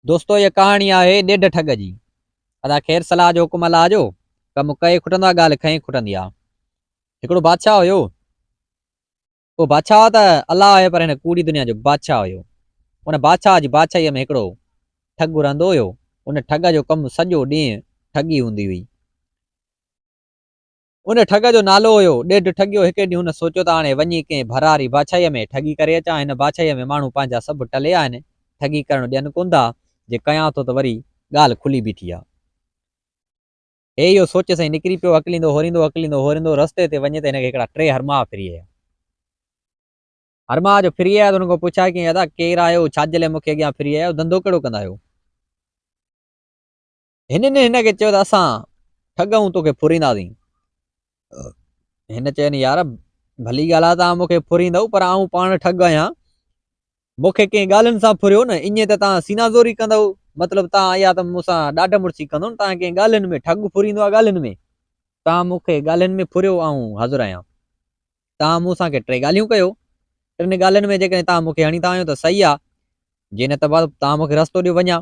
دوستو هيء ڪهاڻي آهي ڏيڍ ٺڳ جي. ادا خير صلاح جو حڪم الله جو، ڪم ڪئي کٽندو آ ڳالهه کنئي کٽندي آ. هڪڙو بادشاهه هيو. اهو بادشاهه ته الله آهي پر هن ڪوڙي دنيا جو بادشاهه هيو. ان بادشاهه جي بادشاهيء ۾ هڪڙو ٺڳ رهندو هيو. ان ٺڳ جو ڪم سڄو ڏينهن ٺڳي هوندي هئي. ان ٺڳ جو نالو هيو ڏيڍ ٺڳيو. هڪ ڏينهن هن سوچيو ته هاڻي وڃي ڪنهن ڀراري بادشاهيء ۾ ٺڳي ڪري اچان. هن بادشاهيء ۾ ماڻهو پنهنجا سڀ ٽلي آهن، ٺڳي ڪرڻ ڏين ڪونه ٿا. جي ڪيان ٿو ته وري ڳالهه کلي بيٺي آ. هي اهو سوچي سائين نڪري پيو. هڪليندو هوريندو، هڪليندو هوريندو رستي تي وڃي ته هن کي هڪڙا ٽي هرماهه ڦري آيا. هرماهه جو ڦري آيا ته هن کان پڇا ڪيائين، ادا ڪير آهيو؟ ڇا جي لاء مون کي اڳيان ڦري آيا آهيو؟ ڌنڌو ڪهڙو ڪندا آهيو؟ هنن هن کي چيو ته اسان ٺڳ آهيون توکي ڦرينداسين. هن چين يار ڀلي ڳالهه آهي توهان مون کي ڦريندؤ پر آئون پاڻ ٺڳ آهيان مون کي ڪنهن ڳالهين سان ڦريو نه ائين ته توهان سينا زوري ڪندؤ مطلب توهان اها ته مون سان ڏاڍ مڙسي ڪندؤ نه توهان ڪنهن ڳالهين ۾ ٺڳ ڦريندو آهي ڳالهين ۾ توهان مون کي ڳالهين ۾ ڦريو آئون حاضر آهيان توهان مون سان ڪي ٽي ڳالهيون ڪيو ٽن ڳالهين ۾ جيڪڏهن توهان مون کي هڻي ٿا آيو ته صحيح آهي جي نه ته بس توهان مون کي رستو ڏيو وڃان.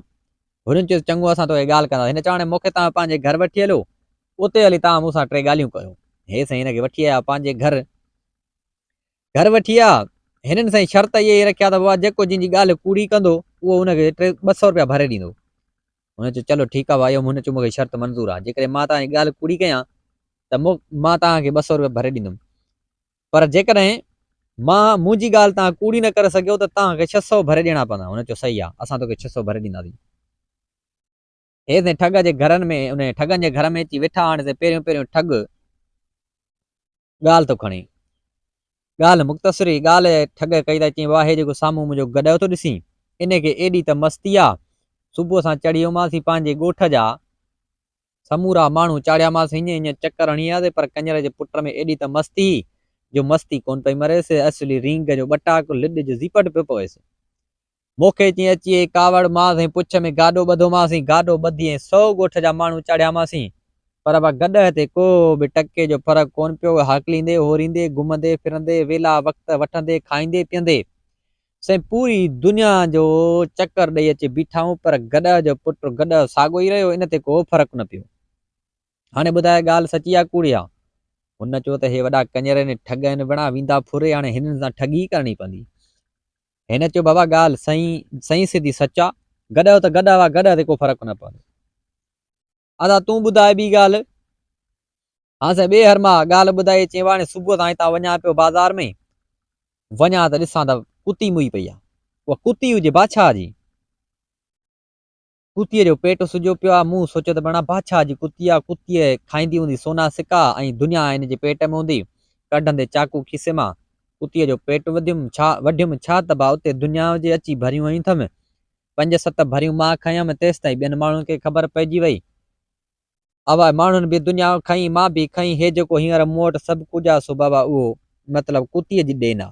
هنن چيس چڱو اسان توکي ڳالهه ڪنداسين. هن چيو هاڻي مون کي توهان پنهنجي گهر وٺي هلو، اتي هلي توهان مون سان ٽي ڳالهيون ڪيو. هي سائين هن کي وٺي آيا پنهنجي گهر. گهر وٺي آيا. هنن سائين شرط اهي ئي رکيا ته بابا جيڪو جنهن جي ڳالهه ڪوڙي ڪندو اهو هن کي ٽي 200 روپيا ڀري ڏيندو. هن چيو چلو ٺيڪ آهي ڀائي هن چيو مون کي شرط منظور آهي جيڪڏهن مان توهان جي ڳالهه ڪوڙي ڪيان ته مان توهان کي 200 روپيا ڀري ڏيندم. پر جيڪڏهن مان منهنجي ڳالهه تان ڪوڙي نه ڪري سگهيو ته توهان کي 600 ڀري ڏيڻا پوندا. هن چيو صحيح آ، اسان توکي 600 ڀري ڏينداسين. هي سائين ٺڳ جي گهرن ۾ انهي ٺڳن جي گهر ۾ اچي ويٺا. هاڻي سائين پهريون پهريون ٺڳ ڳالهه ٿو کڻي. ڳالهه مختصر هئي. ڳالهه ٺڳ ڪئي ته چيائين بابا هي جيڪو سامهون منهنجو گڏهه ٿو ڏسين، انهي کي ايڏي ته مستي آ، صبح سان چڙهي ويومانس پنهنجي ڳوٺ جا سمورا ماڻهو چاڙهيامانس هينئن هينئن چڪر هڻي آياسين پر ڪڃر جي پٽ ۾ ايڏي ته مستي هئي جو مستي ڪونه پئي مريس، اصلي رينگ جو ٻٽاڪ لڏ جو زيپٽ پيو پويس. مون کي چيائين اچي هي ڪاوڙ مانس ۽ پڇ ۾ گاڏو ٻڌومانس ۽ گاڏو ٻڌي ۽ سو ڳوٺ جا ماڻهو چاڙهيامانسين پر ابا گڏهه تي ڪو به ٽڪي جو فرق ڪونه پيو، هاڪليندي هوريندي گهمندي ڦرندي ويلا وقت وٺندي کائيندي پيئندي سائين پوري دنيا جو چڪر ڏئي اچي بيٺائون پر گڏهه جو پٽ گڏهه ساڳو ئي رهيو ان تي ڪو فرق نه پيو. هاڻي ٻڌاء ڳالهه سچي آ ڪوڙي آ؟ هن چيو ته هي وڏا ڪڃر آهن ٺڳ آهن بڻا ويندا ڦري هاڻي هنن سان ٺڳي ئي ڪرڻي پوندي. هن چيو بابا ڳالهه سائين سائين سڌي سچ آ گڏهه ته گڏهه آ گڏهه تي ڪو فرق نه پوندو. ادا تون ٻڌاء ٻي ڳالهه. ها سائين ٻي هر مان ڳالهه ٻڌائي چيائين واڻي صبح سان هتان وڃان پيو بازار ۾ وڃان ته ڏسان ته ڪتي موئي پئي آ. اها ڪتي هجي بادشاهه جي. ڪتيء جو پيٽ سڄو پيو آ. مون سوچيو ته بڻا بادشاهه جي ڪتي آ. ڪتيء کائيندي هوندي سونا سڪا ۽ دنيا هن جي پيٽ ۾ هوندي. ڪڍندي چاقو کيسي مان ڪتيء جو پيٽ وڌيم ڇا وڍيم ڇا ته با اتي دنيا هجي اچي ڀريون ويون ٿم. پنج ست ڀريون مان کنيم تيستائين ٻين ماڻهن کي خبر پئجي وئي. اوا ماڻهن به دنيا کنئي مان به کنئي هي جيڪو هينئر مون وٽ سڀ ڪجهه آ سو بابا اهو مطلب ڪتيء جي ڏين آ.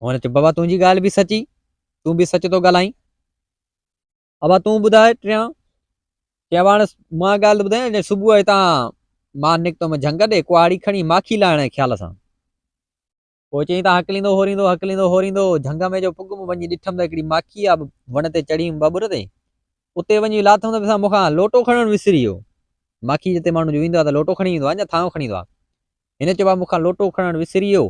هن چيو بابا تنهنجي ڳالهه به سچي تون به سچ ٿو ڳالهائين. ابا تون ٻڌاء ٽيان چيواڻس مان ڳالهه ٻڌايان جڏهن صبح هتان مان نڪتم جهنگ ڏي ڪهاڙي کڻي ماکي لاهڻ جي خيال سان. پوء چيائين ته هڪليندو هوريندو هڪليندو هوريندو جهنگ ۾ جو پڳم وڃي ڏٺم ته هڪڙي ماکي آ وڻ تي چڙهي هيم ٻٻر تي اتي وڃي لاٿم ته پسان مون کان لوٽو کڻڻ وسري ويو. ماکي جتي ماڻهو جو ويندو آ ته لوٽو کڻي ويندو آ يا ٿانو کڻي ويندو آ. هن چيو ڀاء مون کان لوٽو کڻڻ وسري ويو.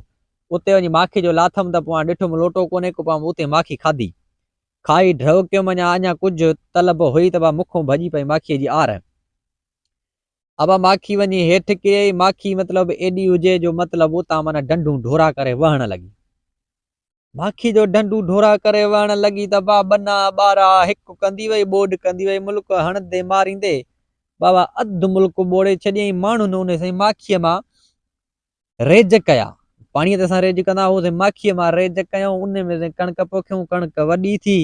اتي وڃي ماکي جو لاٿم ته پوء ڏٺم لوٽو ڪونهي ڪو پوء اتي ماکي کاڌي. کائي ڍؤ ڪيم اڃا اڃا ڪجهه طلب هئي ته ڀاء مون کان ڀڄي پئي ماکيء جي آر. ابا ماکي وڃي هيٺ ڪريئي، ماکي مطلب ايڏي هجي جو مطلب اتان معنيٰ ڍنڍون ڍورا ڪري وهڻ لڳي. ماکي جو ڍنڍون ڍورا ڪري وهڻ لڳي ته ابا ٻنا ٻارا هڪ ڪندي وئي، ٻوڏ ڪندي وئي، ملڪ هڻندي ماريندي بابا اڌ ملڪ ٻوڙي ڇڏيائين، ماڻهن انهي سائين ماکيء مان ريج ڪيا، پاڻيء تي اسان ريج ڪندا هئوسين، ماکيء مان ريج ڪيائون، انهي ۾ سائين ڪڻڪ پوکيائون، ڪڻڪ وڏي ٿي،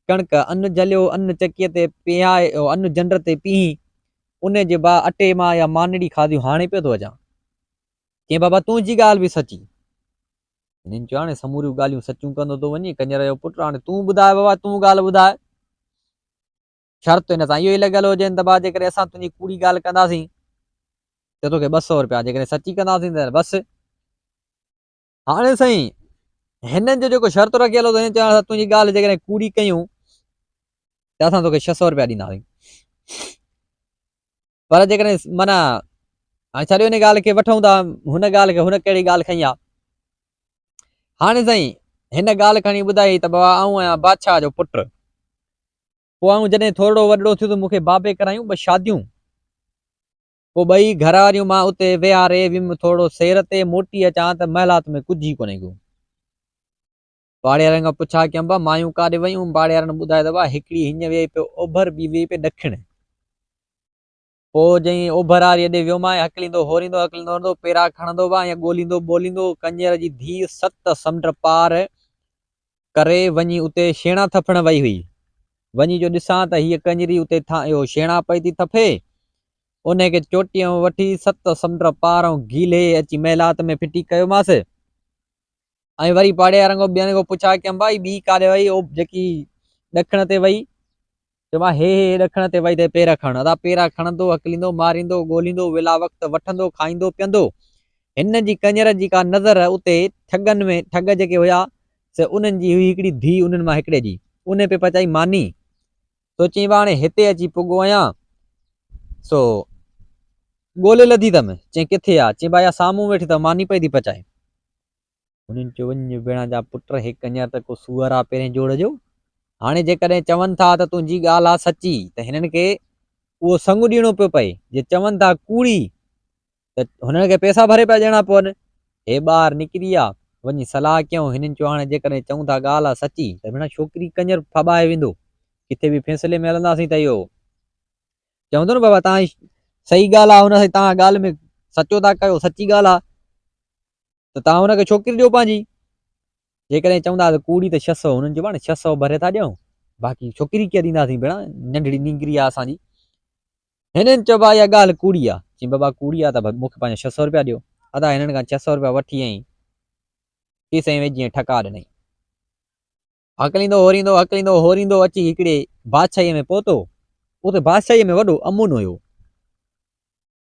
ڪڻڪ ان جهليو، ان چڪيء تي پيهائي، ان جنڊ تي پيهي، انهي جي با اٽي مان يا مانڙي کاڌيون، هاڻي پيو ٿو اچان. چيائين بابا تنهنجي ڳالهه به سچي. هنن چيو هاڻي سموريون ڳالهيون سچيون ڪندو ٿو وڃين، ڪڃر جو پٽ، هاڻي تون ٻڌاء بابا، تون ڳالهه ٻڌاء. شرط هن سان اهو ئي لڳل هجين ته با جيڪڏهن اسان تنهنجي ڪوڙي ڳالهه ڪنداسين ته توکي 200 روپيا، جيڪڏهن سچي ڪنداسين ته بس. هاڻي سائين هنن جو جيڪو شرط رکيل هو ته هنن چيو اسان تنهنجي ڳالهه جيڪڏهن ڪوڙي ڪيون ته اسان توکي 600 روپيا ڏينداسين پر جيڪڏهن معنيٰ هاڻي ڇڏيو ان ڳالهه کي وٺون ٿا هن ڳالهه کي هن ڪهڙي ڳالهه کنئي آ هاڻي سائين هن ڳالهه کڻي ٻڌائي ته بابا آئون آهيان بادشاهه جو پٽ پوء آئون جڏهن ٿورڙو وڏڙو ٿيس ته مون کي بابي ڪرايون ٻه شاديون پوء ٻئي گهر واريون مان اتي ويهاري ويم ٿورڙو سير تي موٽي اچان ته محلات ۾ ڪجهه ئي ڪونهي ڪو. پاڙي وارن کان پڇا ڪيم با مايون ڪاڏي ويون؟ پاڙي وارن ٻڌايو ته با هڪڙي هينئن ويئي پيو اوڀر ٻي ويئي پئي ڏکڻ. پوء جئين اوڀر واريء ڏي ويومانء هڪليندو هوريندو هڪليندو هوريندو پيرا کڻندو با ائين ڳوليندو ٻوليندو ڪڃر جي ڌيء ست سمنڊ پار ڪري وڃي اتي شيڻا ٿڦڻ وئي هئي. وڃي جو ڏسان ته هيء ڪڃري اتي ٿان اهو شيڻا پئي ٿي ٿڦي. انهيء کي چوٽيء وٺي ست سمنڊ پارئون گهيلي اچي محلات ۾ ڦٽي ڪيومانس. ۽ وري پاڙي وارن کان ٻين کان پڇا ڪيم ڀائي ٻي ڪاڏي وئي؟ او جيڪي ڏکڻ تي وئي. چيومانس هي هي ڏکڻ تي وئي ته پير کڻ. ادا پيرا کڻندو، هڪليندو، ماريندو، ڳوليندو، ويلا وقت وٺندو، کائيندو پيئندو. هن جي ڪڃر جي ڪا نظر اتي ٺڳن ۾ ٺڳ جيڪي هيا سي انهن جي هئي هڪڙي ڌيء انهن مان هڪڙي جي انهي پئي پچائي ماني. سو چيائين ڀا هاڻي هتي اچي پڳو آهيان سو ڳولي لڌي اٿم. چيائين ڪٿي آ؟ چيائين ڀا اها سامهون ويٺي اٿم ماني پئي ٿي پچائي. هنن چيو وڃ ڀيڻا جا پٽ هي ڪڃر ته ڪو سوئر آ پهرين جوڙ جو. هاڻي جيڪڏهن چون ٿا ته تنهنجي ڳالهه آ سچي ته هنن کي اهو سڱ ڏيڻو پيو پئي جي چون ٿا ڪوڙي ته هنن کي پئسا ڀري پيا ڏيڻا پون. هي ٻاهر نڪري آ، وڃي صلاح ڪيائون. هنن چيو هاڻي جيڪڏهن چئون ٿا ڳالهه آ سچي ته ڀيڻا ڇوڪري ڪڃر ڦٻائي ويندو. ڪٿي به فيصلي ۾ هلنداسين ته اهو چوندو نه بابا توهان جي صحيح ڳالهه آ هن سائين توهان ڳالهه ۾ سچو ٿا ڪيو سچي ڳالهه آ ته توهان هن کي ڇوڪري ڏيو پنهنجي. جيڪڏهن چوندا ته ڪوڙي ته 600 هنن چيو پاڻ 600 ڀري ٿا ڏيون باقي ڇوڪري ڪيئن ڏينداسين ڀيڻا ننڍڙي نينگري آ اسان جي. هنن چيو ڀاء اها ڳالهه ڪوڙي آ. چيائين بابا ڪوڙي آ ته مون کي پنهنجا 600 رپيا ڏيو. ادا هنن کان 600 رپيا وٺي ۽ کيسي ۾ وجهي ۽ ٺڪاء ڏنائين. هڪليندو هوريندو هڪليندو هوريندو اچي هڪڙي بادشاهيء ۾ پهتو. اتي بادشاهيء ۾ وڏو امن هيو.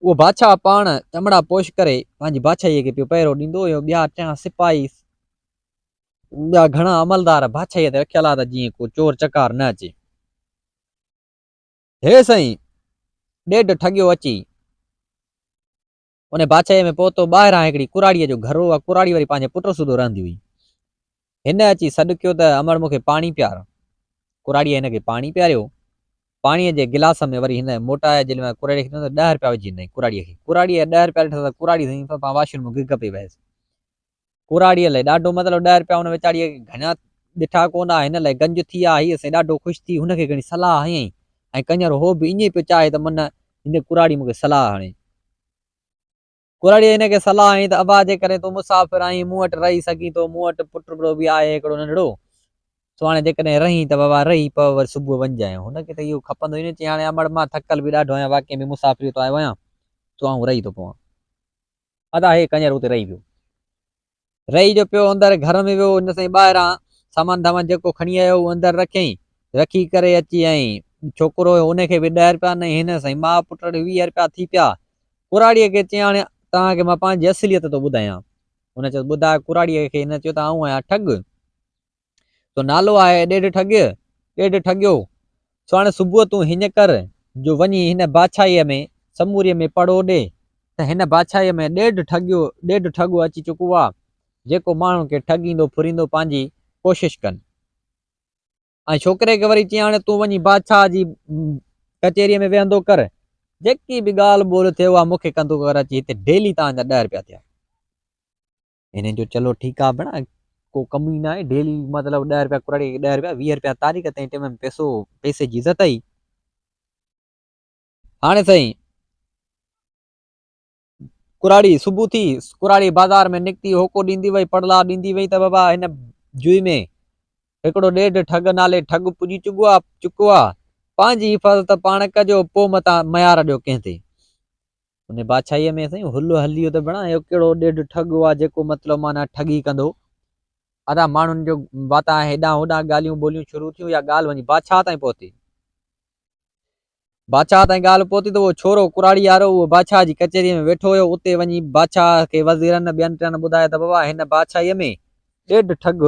اهو بادشاهه پاڻ چمڙا پوش ڪري پنهنجي بادشاهيء کي پيو پهرو ڏيندو هيو. ٻيا ٽيان سپاهي ٻيا گهڻا عملدار بادشاهيء تي رکيل ها ته جيئن ڪو چور چڪار نه اچي. هي سائين! ڏيڍ ٺڳيو اچي ان بادشاهيء ۾ پهتو. ٻاهران هڪڙي ڪراڙيء جو گهر هو. اها ڪراڙي وري پنهنجي پٽ سوڌو رهندي هئي. هن اچي سڏ ڪيو ته امڙ مون کي پاڻي پيار. ڪراڙيء هن کي پاڻي پياريو. پاڻيء جي گلاس ۾ وري هن موٽائي جيڏي مهل ڪراڙيء کي ڏنو ته ڏهه رپيا وجهي ڏنائين ڪراڙيء کي. ڪراڙيء ڏهه رپيا ڏٺا ته ڪراڙي سائين پاڻ واش روم ۾ گگ پئي وهيس. ڪراڙيء لئي ڏاڍو مطلب ڏهه رپيا هن ويچاريء کي گهڻا ڏٺا ڪونه ها، هن لئي گنج ٿي آ، هيء سائين ڏاڍو خوش ٿي هن کي گهڻي صلاح هنيائين ۽ ڪڃر هو به ائين پيو چاهي ته من هن ڪراڙي مون کي صلاح هڻي. ڪراڙيء هن کي صلاح هنئي ته ابا جيڪڏهن تون مسافر آهين مون وٽ رهي سگهين ٿو، مون وٽ پٽڙو به آهي هڪڙو ننڍڙو، سو هاڻي جيڪڏهن رهين ته بابا رهي پؤ وري صبح وڃجانء. هن کي ته اهو کپندو ئي نه، چيائين هاڻي امڙ مان ٿڪل به ڏاڍو آهيان واقعي به مسافريء تان آيو آهيان، سو آئون رهي ٿو پوان. ادا هي ڪڃر اتي رهي ويو. رهي جو پيو اندر گهر ۾ ويو. هن سائين ٻاهران سامان ڌامان جيڪو کڻي آيو اهو اندر رکيائين. رکي ڪري اچي ۽ ڇوڪرو هيو ان کي به ڏهه رپيا ڏنائين. هن سائين ماء پٽ ڏي 20 رپيا ٿي پيا. ڪراڙيء کي چيائين هاڻي توهان کي مان پنهنجي اصليت ٿو ٻڌايان. هن چيس ٻڌاء ڪراڙيء کي هن چيو ته آئون آهيان ٺڳ. تو نالو آهي ڏيڍ ٺڳ، ڏيڍ ٺڳيو. سو هاڻي صبح تون هيئن ڪر جو وڃي هن بادشاهيء ۾ سموريء ۾ پڙهو ڏي ته هن بادشاهيء ۾ ڏيڍ ٺڳيو، ڏيڍ ٺڳو اچي چڪو آ، جيڪو ماڻهن کي ٺڳيندو ڦريندو پنهنجي ڪوشش ڪن. ۽ ڇوڪري کي وري چيائين هاڻي تون وڃي بادشاهه جي ڪچهريء ۾ ويهندو ڪر، جيڪي به ڳالهه ٻولهه ٿئي اها مون کي ڪندو ڪر اچي هتي ڊيلي توهان جا ڏهه رپيا ٿيا. هنن چيو چلو ٺيڪ آ ڀيڻا ڪو ڪم ئي ناهي ڊيلي مطلب ڏهه رپيا ڪراڙي کي ڏهه رپيا 20 رپيا تاريخ تائين ٽيم ۾ پئسو پئسي جي عزت آئي هاڻي سائين ڪراڙي صبح ٿي ڪراڙي بازار ۾ نڪتي هوڪو ڏيندي وئي پڙلا ڏيندي وئي ته بابا هن جوئي ۾ هڪڙو ڏيڍ ٺڳ نالي ٺڳ پڄي چڪو آ چڪو آ پنهنجي حفاظت پاڻ ڪجو پو متان ميار ڏيو ڪنهن تي ان بادشاهيء ۾ سائين هل هلي ويو ته ڀيڻا اهو ڪهڙو ڏيڍ ٺڳ آ جيڪو مطلب معنيٰ ٺڳي ڪندو. ادا ماڻهن جو واتان هيڏانهن هوڏانهن ڳالهيون ٻوليون شروع ٿيون يا ڳالهه وڃي بادشاهه تائين پهتي. بادشاهه تائين ڳالهه پهتي ته اهو ڇورو ڪراڙي وارو اهو بادشاهه جي ڪچهريء ۾ ويٺو هيو اتي وڃي بادشاهه کي وزيرن ٻين ٽين ٻڌايو ته بابا هن بادشاهيء ۾ ڏيڍ ٺڳ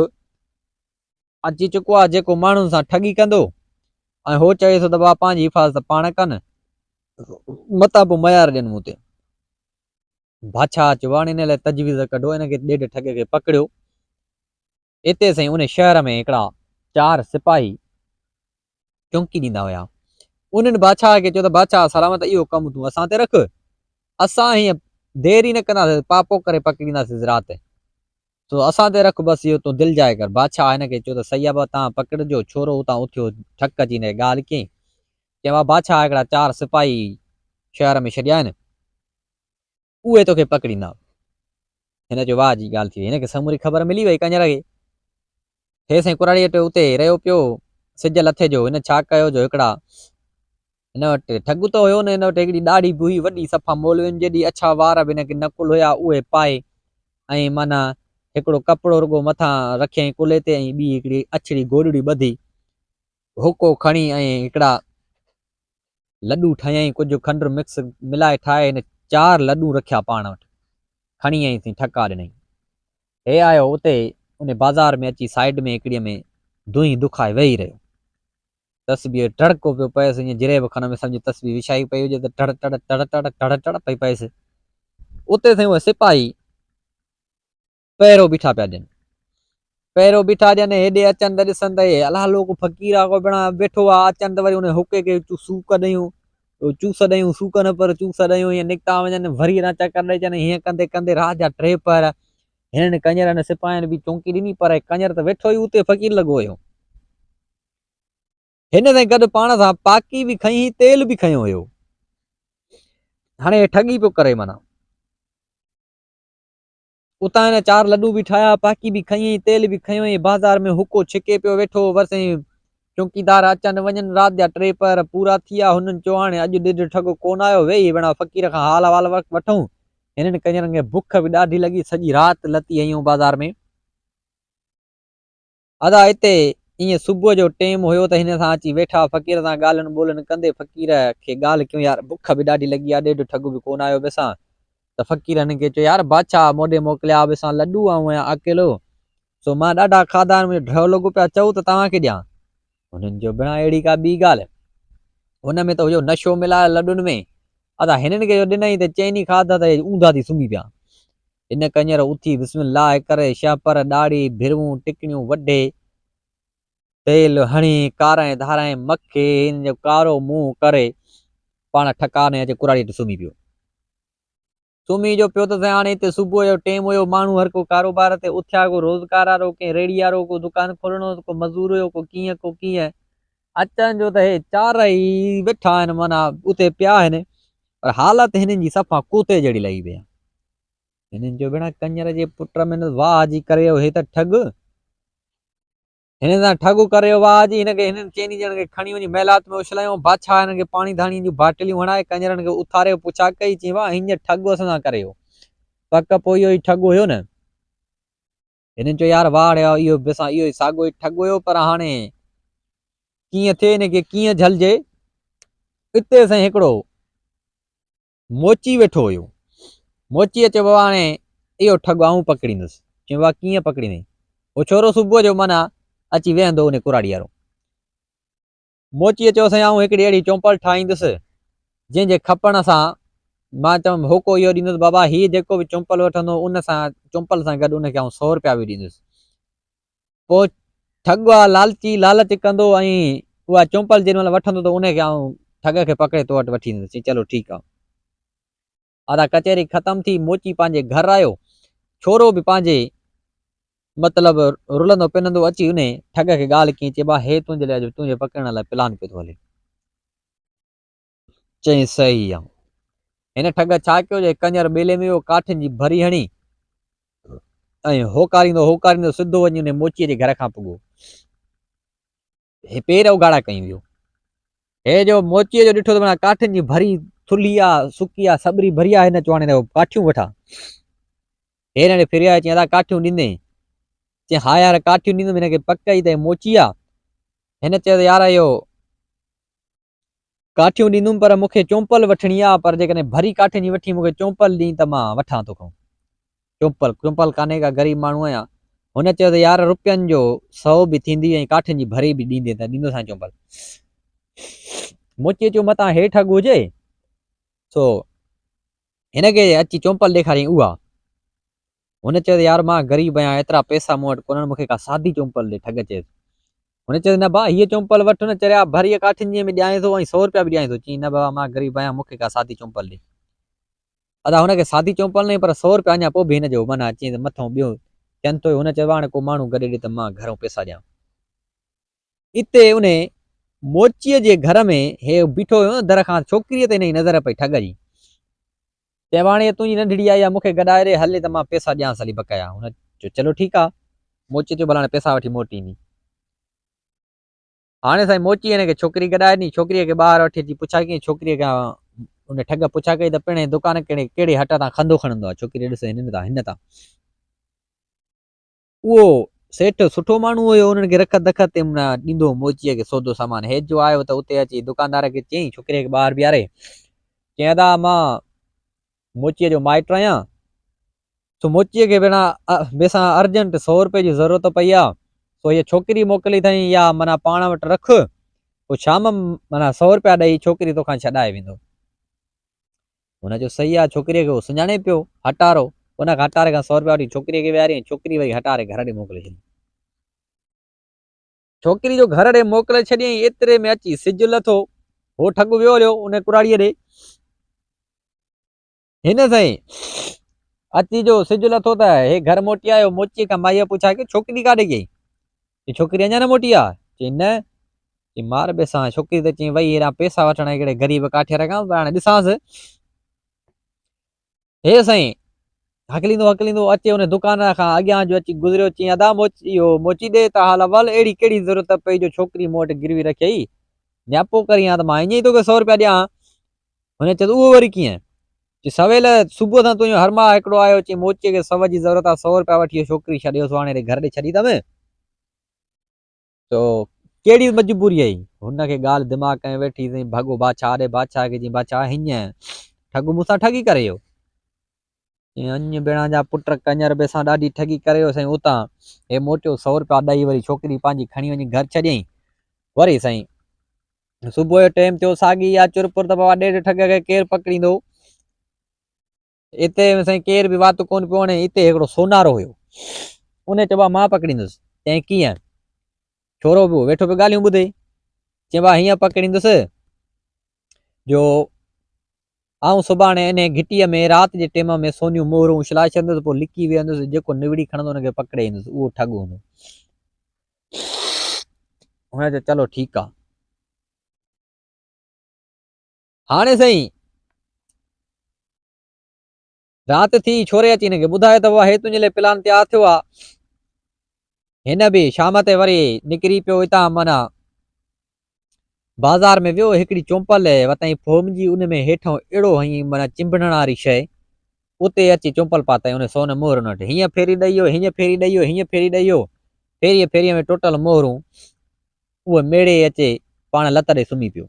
اچي چڪو آهي جيڪو ماڻهن سان ٺڳي ڪندو ۽ هو چوي ٿو ته بابا پنهنجي حفاظت پاڻ ڪن متان پوء ميار ڏين مون تي. بادشاهه چيو هاڻي ان لاء تجويز ڪڍو ان کي ڏيڍ ٺڳ کي پڪڙيو. اتي سائين ان شهر ۾ هڪڙا چار سپاهي چونڪي ڏيندا هيا. انهن بادشاهه کي چيو ته بادشاهه سلامت اهو ڪم تون اسان تي رک. اسان هيئن دير ئي نه ڪنداسين پاپو ڪري پڪڙينداسين رات. سو اسان تي رک بس اهو تون دل جاء ڪر. بادشاهه هن کي چيو ته صحيح آ تان پڪڙجو. ڇورو اتان اٿيو ٺڪ اچي هن کي ڳالهه ڪيائين. چيائين وا بادشاهه هڪڙا چار سپاهي شهر ۾ ڇڏيا آهن. اهي توکي پڪڙيندا. هن چيو واهه جي ڳالهه ٿي وئي. هن کي سموري خبر ملي وئي ڪڃر کي. هي سائين ڪراڙي وٽ اتي رهيو پيو سج لٿي جو هن ڇا ڪيو جو هڪڙا هن وٽ ٺڳ ته هيو نه هن وٽ هڪڙي ڏاڙهي به هئي وڏي صفا مولوين جيڏي اڇا وار به هن کي نقل هيا اهي پائي ۽ معنيٰ هڪڙو ڪپڙو رڳو مٿان رکيائين ڪلهي تي ۽ ٻي هڪڙي اڇڙي گوڏڙي ٻڌي حقو کڻي ۽ هڪڙا لڏون ٺاهيائين، ڪجهه کنڊ مڪس ملائي ٺاهي هن چار لڏون رکيا پاڻ وٽ، کڻي ائين ٿي ٺڪا ڏنائين. هي آيو اتي ان بازار ۾ اچي سائيڊ ۾ هڪڙيء ۾ دونهين دکائي ويهي رهيو. تسبيح جو ٽڙڪو پيو پئيس، ائين جريب کن ۾ سمجهه تسبيح وڇائي پئي هجي ته ٽڙ ٽڙ ٽڙ ٽڙ ٽڙ ٽڙ پئي پئيس. اتي سائين اهي سپاهي پهرو بيٺا پيا ڏين. پهرو بيٺا ڏين، هيڏي اچن ته ڏسن ته هي الله لوڪ فقير آ ڪو بڻا ويٺو آ، اچن ته وري ان حقي کي سوڪ ڏيون، چوس ڏيون، سوڪ نه پر چوس ڏيون، هيئن نڪتا وڃن، وري هيڏانهن چڪر ڏئي اچن، هيئن ڪندي ڪندي رات جا ٽي پهر هنن ڪڃرن سپاهين به چونڪي ڏني، پر هي ڪڃر ته ويٺو ئي اتي فقير لڳو هيو. هن سان گڏ پاڻ سان پاڪي به کنئي هئي، تيل به کنيو هيو. هاڻي هي ٺڳي پيو ڪري معنيٰ. اتان هن چار لڏون به ٺاهيا، پاڪي به کنئي، تيل به کنيو ۽ بازار ۾ حقو ڇڪي پيو ويٺو هو. ورسين چونڪيدار اچن وڃن، رات جا ٽي پهر پورا ٿيا. هنن چيو هاڻي اڄ ڏڍ ٺڳ ڪونه آيو، ويهي ويڻا فقير کان حال احوال وٺون. هنن ڪڃرن کي بک به ڏاڍي لڳي، سڄي رات لتي هنيائون بازار ۾. ادا اتي ائين صبح جو ٽيم هيو ته هن سان اچي ويٺا فقير سان ڳالهين ٻولهين ڪندي فقير کي ڳالهه ڪيون يار بک به ڏاڍي لڳي آ ڏيڍ ٺڳ به ڪونه آيو بيسان ته فقير هن کي چيو يار بادشاهه مون ڏي موڪليا بيسان لڏو آئون آهيان اڪيلو سو مان ڏاڍا کاڌا آهن منهنجو ڍؤ لڳو پيو آ چئو ته توهان کي ڏيان هنن چيو ڀيڻا اهڙي ڪا ٻي ڳالهه هن ۾ ته هيو نشو ملايل لڏن ۾ ادا هنن کي جو ڏنائين ته چئني کاڌا ته اونڌا ٿي سمهي پيا هن ڪڃر اٿي بسم الله ڪري شهپر، ڏاڙهي، ڀرون، ٽڪڻيون وڍي، تيل هڻي، ڪارائين ڌارائين مکي، هن جو ڪارو منهن ڪري، پاڻ ٺڪاء ۾ اچي ڪراڙي هيٺ سمهي پيو. سمهي جو پيو ته سائين هاڻي هتي صبح جو ٽيم هيو، ماڻهو هر ڪو ڪاروبار تي اٿيا، ڪو روزگار وارو، ڪنهن ريڙهي وارو، ڪو دڪان کولڻو، ڪو مزور هيو، ڪو ڪيئن ڪو ڪيئن. اچن جو ته هي چارئي ويٺا آهن معنيٰ اتي پيا آهن، پر حالت هنن جي صفا ڪوتي جهڙي لڳي پئي آهي. هنن چيو ڀيڻا ڪڃر جي پٽ ۾ واهه جي ڪري هي ته ٺڳ هن سان ٺڳ ڪري واهه جي هن کي هنن چئني ڄڻن کي کڻي وڃي محلات ۾ اڇلايو بادشاهه هنن کي پاڻي ڌاڻي جون باٽليون هڻائي ڪڃرن کي اٿاري پڇا ڪئي چي واهه هيئن ٺڳ اسان سان ڪري ويو پڪ پوء اهو ئي ٺڳ هيو نه هنن چيو يار واهه ڙي اهو به سان اهو ئي ساڳو ئي ٺڳ هيو پر هاڻي ڪيئن ٿئي هن کي ڪيئن جهلجي اتي سائين هڪڙو موچي ويٺو هيو. موچيء چيو بابا هاڻي اهو ٺڳ آئون پڪڙيندس. چيائين بابا ڪيئن پڪڙيندين؟ هو ڇورو صبح جو معنيٰ اچي ويهندو انهي ڪراڙي وارو. موچيء چيو سائين آئون هڪڙي اهڙي چونپل ٺاهيندس جنهن جي کپڻ سان مان چوم هوڪو اهو ڏيندس بابا هي جيڪو به چونپل وٺندو ان سان چونپل سان گڏ ان کي آئون سئو رپيا به ڏيندس. پوء ٺڳ اها لالچي لالچ ڪندو ۽ اها چونپل جيڏي مهل وٺندو ته ان کي آئون ٺڳ کي پڪڙي تو وٽ وٺي ايندس. چيائين چلو ٺيڪ آ. ادا ڪچهري ختم ٿي، موچي پنهنجي گهر آيو. ڇورو به پنهنجي مطلب رلندو پنندو اچي انهي ٺڳ کي ڳالهه ڪيائين، چي با هي تنهنجي لاء اڄ تنهنجي پڪڙڻ لاء پلان پيو ٿو هلي. چيائين صحيح آ. هن ٺڳ ڇا ڪيو جو ڪڃر ٻيلي ۾ ويو، ڪاٺين جي ڀري هڻي ۽ هوڪاريندو هوڪاريندو سڌو وڃي انهي موچيء جي گهر کان پڳو. هي پير اگهاڙا ڪيون ويو. هي جو موچيء جو ڏٺو ته معنيٰ ڪاٺين جي ڀري ٿلهي آ، سڪي آ، سٻري ڀري آ، هن چيو هاڻي ڪاٺيون وٺان. هي هن ڏي ڦريو آيو، چيائين ادا ڪاٺيون ڏيندين؟ چيائين ها يار ڪاٺيون ڏيندم، هن کي پڪ هئي ته هي موچي آ. هن چيو ته يار اهو ڪاٺيون ڏيندم پر مون کي چونپل وٺڻي آ پر جيڪڏهن ڀري ڪاٺين جي وٺي مون کي چونپل ڏين ته مان وٺان توکان چونپل چونپل ڪانهي ڪا غريب ماڻهو آهيان هن چيو ته يار روپين جو سئو به ٿيندي ۽ ڪاٺين جي ڀري به ڏيندين ته ڏيندوسانء چونپل. موچيء چيو متان هي ٺڳ هجي سو هن کي اچي چونپل ڏيکاريائين اها. هن چيو ته يار مان غريب آهيان ايترا پئسا مون وٽ ڪونهن مون کي ڪا سادي چونپل ڏي ٺڳ چيس. هن چيس نه ڀاء هيء چونپل وٺ نه چريا ڀريء ڪاٺين جي ۾ ڏيانء ٿو ۽ سئو روپيا به ڏيانء ٿو. چيائين نه بابا مان غريب آهيان مون کي ڪا سادي چونپل ڏي. ادا هن کي سادي چونپل نه پر سئو روپيا اڃا پوء به هن جو معنيٰ چيائين ته مٿئون ٻيو ٿين ٿو هن چيو هاڻي ڪو ماڻهو گڏي ڏي ته مان گهرئون پئسا ڏيان. اتي انهي موچيء جي گهر ۾ هي بيٺو هيو نه در کان ڇوڪريء تي هن جي نظر پئي ٺڳ جي. چيائين هاڻي هيء تنهنجي ننڍڙي آئي آ مون کي گڏائي ڏي هلي ته مان پئسا ڏيانس هلي بقايا. هن چيو چلو ٺيڪ آ. موچيء چيو ڀلا هاڻي پئسا وٺي موٽ ايندين. هاڻي سائين موچي هن کي ڇوڪري گڏائي ڏني. ڇوڪريء کي ٻاهر وٺي اچي پڇا ڪيائين. ڇوڪريء کان ان ٺڳ پڇا ڪئي ته پڻهين دڪان ڪهڙي ڪهڙي هٽ تان کنڌو کڻندو آهي؟ ڇوڪريء ڏس هن تان هن تان. اهو سيٺ سٺو ماڻهو هيو، انهن کي رک دک تي معنيٰ ڏيندو هو موچيء کي سودو سامان. هيٺ جو آيو ته اتي اچي دڪاندار کي چيائين، ڇوڪريء کي ٻاهر بيهاري چيائين، ادا مان موچيء جو مائٽ آهيان، سو موچيء کي ڀيڻا ميسان ارجنٽ سئو روپئي جي ضرورت پئي آ، سو هيء ڇوڪري موڪلي اٿئين يا معنيٰ پاڻ وٽ رک، پوء شام معنيٰ سئو روپيا ڏئي ڇوڪري توکان ڇڏائي ويندو. هن چيو صحيح آ، ڇوڪريء کي هو سڃاڻي پيو، هٽارو. ان کان هٽاري کان سئو روپيا وٺي ڇوڪريء کي ويهاريائين، ڇوڪري وري هٽاري گهر ڏي موڪلي ڇڏي. ڇوڪري جو گهر ڏي موڪلي ڇڏيائين، ايتري ۾ اچي سج لٿو، هو ٺڳ ويو هليو ان ڪراڙيء ڏي. هن سائين اچي جو سج لٿو ته هي گهر موٽي آيو، موچيء کان مائيء پڇا ڪيو، ڇوڪري ڪاڏي گئي؟ چي ڇوڪري اڃا نه موٽي آ؟ چي نه. چي مار ٻيسان، ڇوڪري ته چيائين وئي هيڏانهن پئسا وٺڻ هڪڙي غريب ڪاٺير کان، پر هاڻي ڏسانس. هي سائين هڪليندو هڪليندو اچي ان دڪان کان اڳيان جو اچي گذريو، چيائين ادا موچي اهو موچي ڏي ته حال احوال، اهڙي ڪهڙي ضرورت پئي جو ڇوڪري مون وٽ گروي رکيئي، نياپو ڪرين ها ته مان ائين ئي توکي سئو روپيا ڏيان ها. هن چيو ته اهو وري ڪيئن؟ چي سويل صبح سان تنهنجو هرماهه هڪڙو آيو، چي موچيء کي سئو جي ضرورت آ، سئو روپيا وٺي اهو ڇوڪري ڇڏيوس، هاڻي هيڏي گهر ڏي ڇڏي اٿم. تو ڪهڙي مجبوري آئي؟ هن کي ڳالهه دماغ ۾ ويٺي سائين ڀڳو بادشاهه ڏي، بادشاهه کي چيائين بادشاهه هينئن ٺڳ مون سان ٺڳي ڪري ويو. چيائين اڃ ڀيڻا جا پٽ ڪڃر به سان ڏاڍي ٺڳي ڪري ويو سائين اتان هي موٽيو سئو روپيا ڏئي وري ڇوڪري پنهنجي کڻي وڃي گهر ڇڏيائين. وري سائين صبح جو ٽيم ٿيو ساڳي اها چرپر ته بابا ڏيڍ ٺڳ کي ڪير پڪڙيندو. اتي سائين ڪير به وات ڪونه پيو هڻي، اتي هڪڙو سونارو هيو، ان چيو ڀاء مان پڪڙيندس، چيائين ڪيئن؟ ڇورو به ويٺو پيو ڳالهيون ٻڌي، چيائين ڀاء هيئن پڪڙيندس جو آئون سڀاڻي انهي گهٽيء ۾ رات جي ٽيم ۾ سونيون مهرون اڇلائي ڇڏيندس، پوء لڪي ويهندس، جيڪو نوڙي کڻندو ان کي پڪڙي ايندس، اهو ٺڳ هوندو. هن چيو چلو ٺيڪ آ. هاڻي سائين رات ٿي، ڇوري اچي هن کي ٻڌايو ته بابا هي تنهنجي لاء پلان تيار ٿيو آ. هن به شام تي وري نڪري پيو اتان معنيٰ بازار ۾ ويو، هڪڙي چونپل وتائين فوم جي، ان ۾ هيٺئون اهڙو هنئين معنيٰ چنبڙڻ واري شيء، اتي اچي چونپل پاتائين، ان سون مهرن وٽ هيئن ڦيري ڏئي ويو، هيئن ڦيري ڏئي ويو، هيئن ڦيري ڏئي ويو، ڦيريء ڦيريء ۾ ٽوٽل مهرون اهي ميڙي اچي پاڻ لت ڏئي سمهي پيو.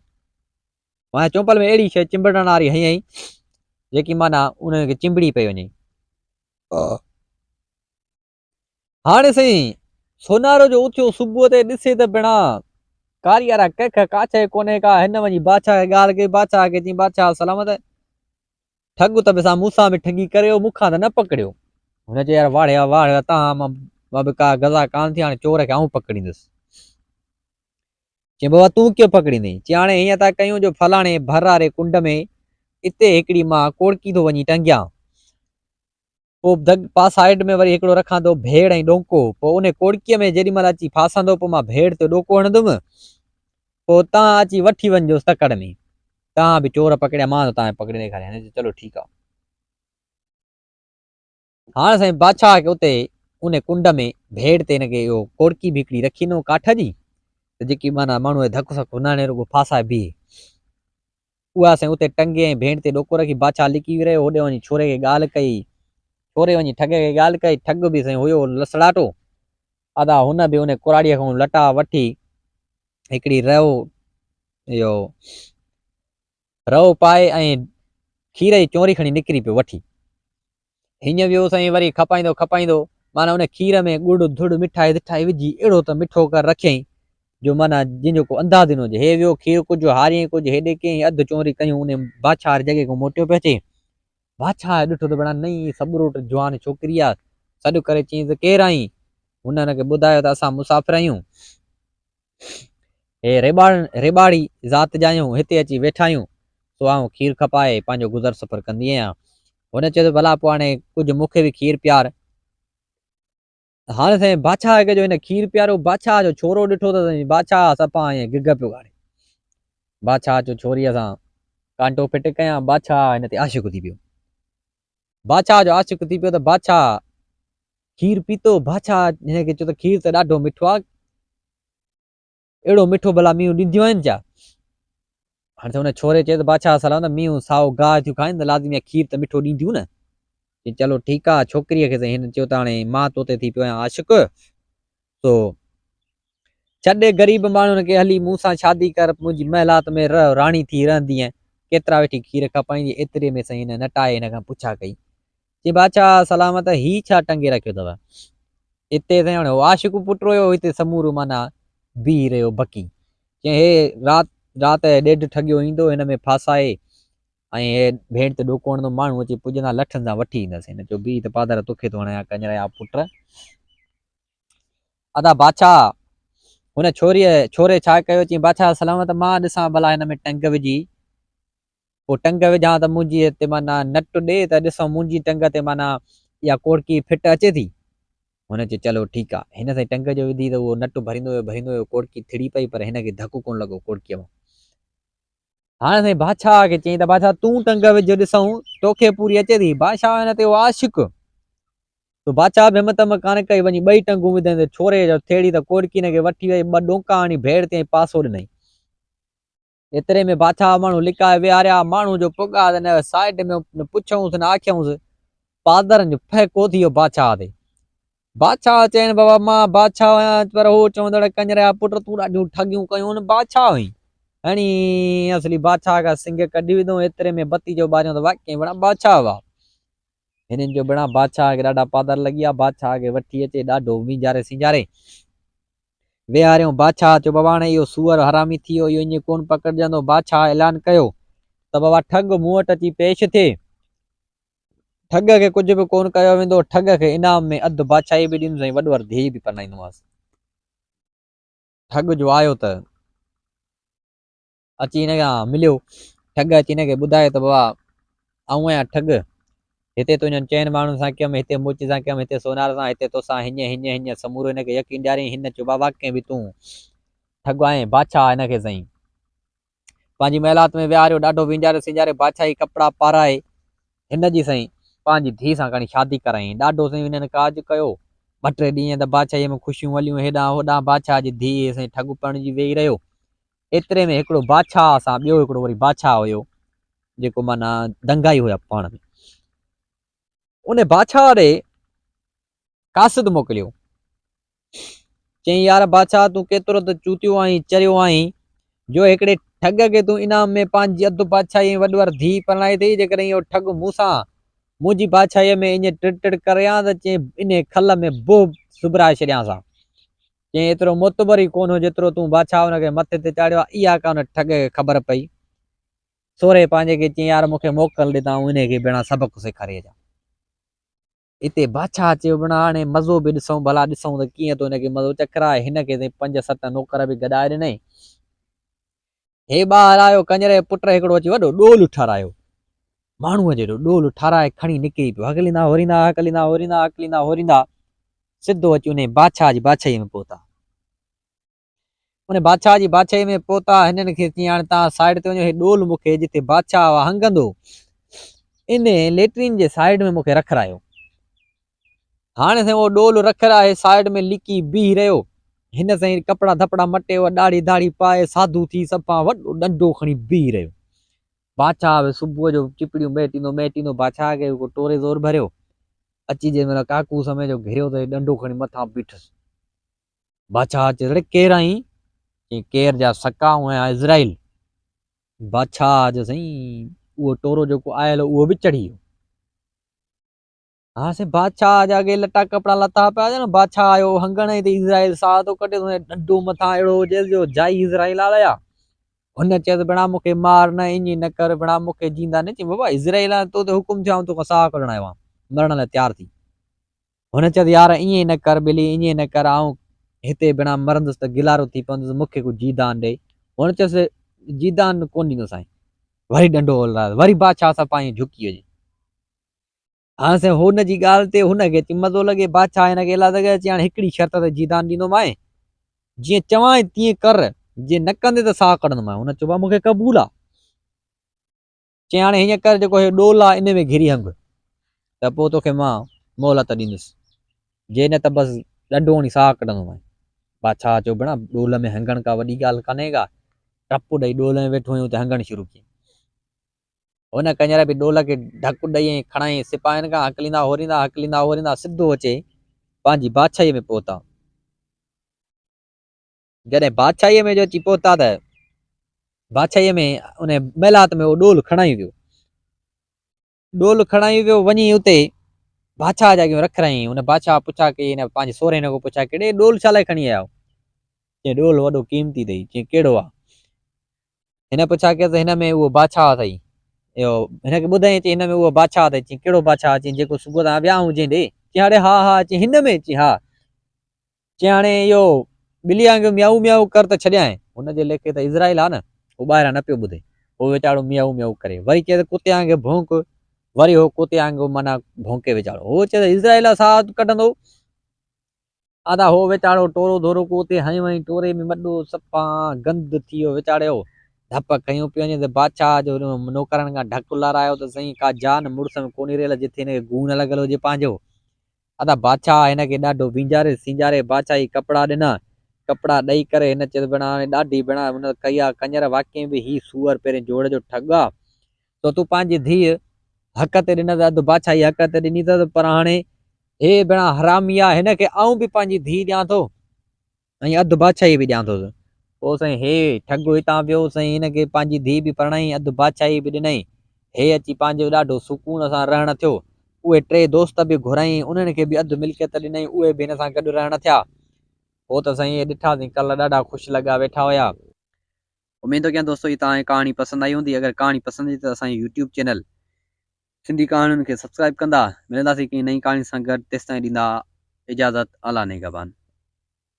معنيٰ چونپل ۾ اهڙي شيء چنبڙڻ واري هنئين جيڪي معنيٰ ان کي چنبڙي پئي وڃي. هاڻي سائين سونارو جو اٿيو صبح تي ڏسي ته بڻا ڪاري وارا ڪک ڪاڇ ڪونهي ڪا. هن وڃي بادشاهه کي ڳالهه ڪئي، بادشاهه کي چيائين بادشاهه سلامت ٺڳ ته به سان مون سان به ٺڳي ڪريو مون کان ته نه پڪڙيو. هن چيو يار واڙيا واڙيا تان مان به ڪا غذا ڪانه ٿي هاڻي چور کي آئون پڪڙيندس. چيائين بابا تون ڪيئن پڪڙيندين؟ چيائين هاڻي هيئن ٿا ڪيون جو فلاڻي ڀر واري ڪنڊ ۾ اتي هڪڙي مان ڪوڙڪي ٿو وڃي ٽنگيان. پوء دڳ پا سائيڊ ۾ وري هڪڙو رکان ٿو ڀيڙ ۽ ڏونڪو. پوء انهي ڪوڙڪيء ۾ جيڏي مهل اچي ڦاسندو پوء مان ڀيڙ تي ڏوڪو هڻندم. پوء تان اچي وٺي وڃجوس تڪڙ ۾. تان به چور پڪڙيا مان ٿو تان کي پڪڙي ڏيکاريان. هن چيو چلو ٺيڪ آ. هاڻ سائين بادشاهه کي اتي انهي ڪنڊ ۾ ڀيڙ تي هن کي اهو ڪوڙڪي به هڪڙي رکي ڏنو ڪاٺ جي ته جيڪي معنيٰ ماڻهو کي ڌڪ سڪ نه هڻي رڳو ڦاسائي بيهي. اها سائين اتي ٽنگي ۽ ڀيڻ تي ڏوڪو رکي بادشاهه لڪي ويهي رهيو. هوڏي وڃي ڇوري کي ڳالهه ڪئي. ڇوري وڃي ٺڳ کي ڳالهه ڪئي. ٺڳ به سائين هيو لسڙاٽو. ادا هن به ان ڪراڙيء کان لٽا وٺي هڪڙي رئو اهو رئو پائي ۽ کير جي چونري کڻي نڪري پيو وٺي. هينئن ويو سائين وري کپائيندو کپائيندو. معنيٰ ان کير ۾ ڳڙ ڌڙ مٺائي ڌٺائي وجهي اهڙو ته مٺو ڪري رکيائين جو معنيٰ جنهن جو ڪو انداز ئي نه هجي. هي ويو کير ڪجهه هاريائين ڪجهه هيڏي ڪيائين اڌ چونري ڪيون انهي بادشاهه واري جڳهه کان موٽيو پيو اچي. بادشاهه ڏٺو ته بڻا نئين سٻروٽ جوان ڇوڪري آ. سڏ ڪري چيائينس ته ڪير آهين؟ هن هن کي ٻڌايو ته اسان مسافر آهيون. هي ريٻاڙي ذات جا آهيون، هتي اچي ويٺا آهيون، سو آئون کير کپائي پنهنجو گذر سفر ڪندي آهيان. هن چيو ته ڀلا پوء هاڻي ڪجهه مون کي به کير پيار. هاڻي سائين بادشاهه کي جو هن کير پياريو، بادشاهه جو ڇورو ڏٺو ته سائين بادشاهه صفا ائين گگ پيو ڳاڙي. بادشاهه چيو ڇوريء سان ڪانٽو ڦٽ ڪيان، بادشاهه هن تي عاشق ٿي پيو. بادشاهه جو عاشق ٿي پيو ته بادشاهه کير پيتو، بادشاهه هن کي چيو ته کير ته ڏاڍو مٺو آ، اهڙو مٺو ڀلا مينهون ڏينديون آهن ڇا؟ هاڻي ته هن ڇوري چيو ته بادشاهه سلام ته مينهون سائو گاهه ٿيون کائن ته لازمي آهي کير ته مٺو ڏينديون نه. چي چلو ٺيڪ آ، ڇوڪريء کي سائين هن چيو ته هاڻي مان تو تي ٿي پيو آهيان عاشق، سو ڇڏ غريب ماڻهن کي هلي مون سان شادي ڪر، منهنجي محلات ۾ رهه، راڻي ٿي رهندينء، ڪيترا ويٺي کير کپائيندينء، ايتري ۾ سائين هن نٽائي هن کان پڇا ڪئي. چي بادشاهه سلامت هي ڇا ٽنگي رکيو اٿو؟ اتي سائين هاڻي هو عاشق پٽ هيو هتي سمورو معنيٰ بيهي رهيو بڪي. چي هي رات رات جو ڏيڍ ٺڳيو ايندو هن ۾ ڦاسائي ۽ هي ڀيڻ تي ڏوڪو هڻندو ماڻهو اچي پڄندا لٺن سان وٺي ايندس. هن چيو بيهه ته پادر توکي ٿو هڻايان ڪڃريا پٽ. ادا بادشاهه هن ڇوريء ڇوري ڇا ڪيو؟ چي بادشاهه سلامت مان ڏسان ڀلا هن ۾ ٽنگ وجهي پوء ٽنگ وجهان ته منهنجي تي معنيٰ نٽ ڏي ته ڏسان منهنجي ٽنگ تي معنيٰ اها ڪوڙڪي ڦٽ اچي ٿي. هن چيو چلو ٺيڪ آ. هن سائين ٽنگ جو وڌي ته اهو نٽ ڀريندو ويو ڀريندو ويو ڪوڙڪي ٿڙي پئي پر هن کي ڌڪ ڪونه لڳو ڪوڙڪيء مان. هاڻي سائين بادشاهه کي چيائين ته بادشاهه تون ٽنگ وجهه ڏسون توکي پوري اچي ٿي. بادشاهه هن تي هو عاشق. سو بادشاهه به همت م ڪانه ڪئي وڃي ٻئي ٽنگون وڌائين ته ڇوري جو ٿيڙي ته ڪوڙڪي هن کي وٺي وئي ٻه ڏونڪا هڻي ڀيڙ تي ۽ پاسو ڏنائين. ايتري ۾ بادشاهه ماڻهو لڪائي ويهاريا. ماڻهو جو پڳا ته نه سائيڊ ۾ نه پڇئونس نه آکيئونس. پادرن جو ڦهڪو ٿي ويو بادشاهه تي. بادشاهه چين بابا مان بادشاهه آهيان پر هو چوندڙ ڪڃريا پٽ تون ڏاڍيون ٺڳيون ڪيون نه بادشاهه آهين. هڻي اصلي بادشاهه کان سنگ ڪڍي وڌو. ايتري ۾ بتي جو ٻاريون ته واقعي بڻا بادشاهه هئا. هنن جو بڻا بادشاهه کي ڏاڍا پادر لڳي ويا. بادشاهه کي وٺي اچي ڏاڍو وينجهاري سينجهاري. ويهاريائون. بادشاهه چيو، بابا هاڻي اهو سوئر حرامي ٿي ويو، اهو ائين ڪونه پڪڙجندو. بادشاهه اعلان ڪيو ته بابا ٺڳ مون وٽ اچي پيش ٿئي. ٺڳ کي ڪجهه به ڪونه ڪيو ويندو. ٺڳ کي انعام ۾ اڌ بادشاهي به ڏيندس ۽ وڏور ڌيء به پرڻائيندومانس. ٺڳ جو آيو ته اچي هن کان مليو. ٺڳ اچي هن کي ٻڌايو ته بابا آئون آهيان ٺڳ. هتي تنهنجن چئن ماڻهن سان ڪيم، هتي موچي سان ڪيم، هتي سونار سان، هتي توسان هيئن هيئن هيئن سمورو هن کي يقين ڏياريائين. هن چيو بابا واقعي به تون ٺڳ آهين. بادشاهه هن کي سائين پنهنجي محلات ۾ ويهاريو، ڏاڍو وينجهاري سينجهاري بادشاهي ڪپڙا پارائي هن جي سائين پنهنجي ڌيء سان کڻي شادي ڪرايائين. ڏاڍو سائين هنن ڪاڄ ڪيو. ٻه ٽي ڏينهن ته بادشاهيء ۾ خوشيون هليون. هيڏانهن هوڏانهن بادشاهه جي ڌيء سائين ٺڳ پرڻجي ويهي رهيو. ايتري ۾ هڪڙو بادشاهه سان ٻيو هڪڙو وري بادشاهه هيو جيڪو معنيٰ دنگائي هيا پاڻ ۾. ان بادشاهه ڏي قاصد موڪليو. چيائين يار بادشاهه تون ڪيترو ته چوتيو آهين چريو آهين جو هڪڙي ٺڳ کي تون انعام ۾ پنهنجي اڌ بادشاهي ۽ وڏور ڌيء پرڻائي اٿئي جيڪڏهن اهو ٺڳ مون سان منهنجي بادشاهيء ۾ ائين ٽڙ ٽڙ ڪري ها ته چيائين انهي کل ۾ بهه سبرائي ڇڏيانس ها. چيائين ايترو معتبر ئي ڪونه هو جيترو تون بادشاهه ان کي مٿي تي چاڙهيو آهي. اها ڪا ان ٺڳ کي خبر پئي. سورهيه پنهنجي کي چيائين يار مون کي موڪل ڏي ته آئون انهي کي بڻا سبق سيکاري اچان. اتي بادشاهه چيو بڻا هاڻي مزو به ڏسون ڀلا ڏسون ته ڪيئن ٿو هن کي مزو چکرائي. هن کي سائين پنج ست نوڪر به گڏائي ڏنائين. هي ٻاهر آيو ڪڃري پٽ هڪڙو اچي وڏو ڏول ٺهرايو. ماڻهوء جيڏو ڏول ٺهرائي کڻي نڪري پيو. هڪليندا هوريندا هڪليندا هوريندا هڪليندا هوريندا سڌو اچي انهيء بادشاهه جي بادشاهيء ۾ پهتا. انهيء بادشاهه جي بادشاهيء ۾ پهتا. هنن کي چيائين هاڻي توهان سائيڊ تي وڃو، هي ڏول مون کي جتي بادشاهه هنگندو، انهيء ليٽرين جي سائيڊ ۾ مون کي رکرايو. هاڻي سائين اهو ڏول رکرائي سائيڊ ۾ لڪي بيهي رهيو. هن سائين ڪپڙا ڌپڙا مٽي اها ڏاڙهي ڌاڙهي پائي ساڌو ٿي صفا وڏو ڏنڊو کڻي بيهي رهيو. بادشاهه به صبح جو چپڙيون مهٽيندو مهٽيندو بادشاهه کي به ڪو ٽوري زور ڀريو. اچي جنهن مهل ڪاڪوس ۾ جو گهريو ته هي ڏنڊو کڻي مٿان بيٺس. بادشاهه چيس اڙي ڪير آهين؟ چيائين ڪير جا سڪا آئون آهيان عزرائيل. بادشاهه چيو سائين اهو ٽورو جيڪو آيل هو اهو به چڙهي ويو. ها سائين بادشاهه جا اڳي لٽا ڪپڙا لٿا پيا هجن، بادشاهه آيو هنگڻ ته عزرائيل ساهه ٿو ڪڍي، هن ڏنڊو مٿان اهڙو هجيس جو جائي عزرائيل آيا. هن چيس ڀيڻا مون کي مار نه، ائين نه ڪر ڀيڻا مون کي جيندا نه. چيائين بابا عزرائيل آ تو تي حڪم ٿيو آئون توکان ساهه ڪڍڻ آيو آهيان، مرڻ لاء تيار ٿي. هن چيس يار ائين نه ڪر ٻلي ائين نه ڪر، آئون هتي ڀيڻا مرندس ته گلارو ٿي پوندس، مون کي ڪو جيدان ڏي. هن چيس جيدان ڪونه ڏيندوسانء. وري ڏنڊو اولرايس، وري بادشاهه صفا ائين جهڪي وڃي. هاڻ سائين هن جي ڳالهه تي هن کي اچي مزو لڳي. بادشاهه هن کي ايلاز ڪيو، چي هاڻي هڪڙي شرط تي جيدان ڏيندومانء، جيئن چوانء تيئن ڪر، جي نه ڪندين ته ساهه ڪڍندومانء. هن چيو، بابا مون کي قبول آ. چيائين هاڻي هيئن ڪر جيڪو هي ڏول آ ان ۾ گهري هنگ ته پوء توکي مان مهلت ڏيندس، جي نه ته بس ڏنڊو هڻي ساهه ڪڍندومانء. بادشاهه چيو، ڀيڻا ڏول ۾ هنگڻ ڪا وڏي ڳالهه ڪانهي ڪا. ٽپ ڏئي ڏول ۾ ويٺو ۽ اتي هنگڻ شروع ڪيائين. هن ڪڃر به ڏول کي ڍڪ ڏئي ۽ کڻائي سپاهين کان هڪليندا هوريندا هڪليندا هوريندا سڌو اچي پنهنجي بادشاهيء ۾ پهتا. جڏهن بادشاهيء ۾ جو اچي پهتا ته بادشاهيء ۾ ان محلات ۾ اهو ڏول کڻائي ويو. ڏول کڻائي ويو وڃي اتي بادشاهه جي اڳيون رکرايائين. ان بادشاهه پڇا ڪئي هن پنهنجي سورهين کان پڇا ڪئي، ڙي ڏول ڇا لاء کڻي آيا آهيو؟ چيائين ڏول وڏو قيمتي اٿئي. چيائين ڪهڙو آ؟ هن پڇا ڪيس ته هن ۾ اهو بادشاهه اٿئي؟ اهو هن کي ٻڌائين چي هن ۾ اهو بادشاهه اٿئي. چيائين ڪهڙو بادشاهه؟ چيائين جيڪو صبح تان ويا آهيون جنهن ڏي. چيائين اڙي ها ها. چيائين هن ۾؟ چيائين ها. چيائين هاڻي اهو ٻلي وانگر ميائو ميائو ڪر ته ڇڏيانء. هن جي ليکي ته عزرائيل آ نه، هو ٻاهران نه پيو ٻڌي. هو ويچارو ميائو ميائو ڪري. وري چئي ته ڪتي وانگر ڀونڪ. وري هو ڪتي وانگر معنيٰ ڀونڪي ويچارو. هو چئي ته عزرائيل آ ساهه ڪڍندو. ادا هو ويچارو ٽورو ڌورو ڪو اتي هنيو ۽ ٽوري ۾ مڏو صفا گند ٿي ويو ويچاري جو ڌپ کنيو پيو وڃي ته بادشاهه جو نوڪرن کان ڍڪ لارايو ته سائين ڪا جان مڙس ۾ ڪونهي رهيل جٿي هن کي گون لڳل هجي پنهنجو. ادا بادشاهه هن کي ڏاڍو وينجهاري سينجهاري بادشاهي ڪپڙا ڏنا. ڪپڙا ڏئي ڪري هن چيس ڀيڻا هاڻي ڏاڍي ڀيڻا هن ڪئي آ ڪڃر واقعي به هي سوئر پهرين جوڙ جو ٺڳ آ سو تون پنهنجي ڌيء حق تي ڏنس اڌ بادشاهي حق تي ڏني اٿس پر هاڻي هي ڀيڻا حرامي آ هن کي آئون به پنهنجي ڌيء ڏيان ٿو ۽ اڌ بادشاهي به ڏيان ٿو. پوء سائين هي ٺڳ هتان ويو سائين هن کي پنهنجي ڌيء به پرڻائين اڌ بادشاهي به ڏنائين. هي اچي پنهنجو ڏاڍو سڪون سان رهڻ ٿيو. اهي ٽي دوست به گهرايائين انهن کي به اڌ ملڪيت ڏنائين اهي به هن سان گڏ رهڻ ٿيا. پوء ته سائين اهي ڏٺاسين ڪلهه ڏاڍا خوش لڳا ويٺا هيا. اميد ٿو ڪيان دوستو هي توهان کي ڪهاڻي پسند آئي هوندي اگر ڪهاڻي پسند اچي ته اسان جو يوٽيوب چينل سنڌي ڪهاڻين کي سبسڪرائب ڪندا ملنداسين ڪنهن نئين ڪهاڻي سان گڏ تيستائين ڏيندا اجازت الله نگهبان.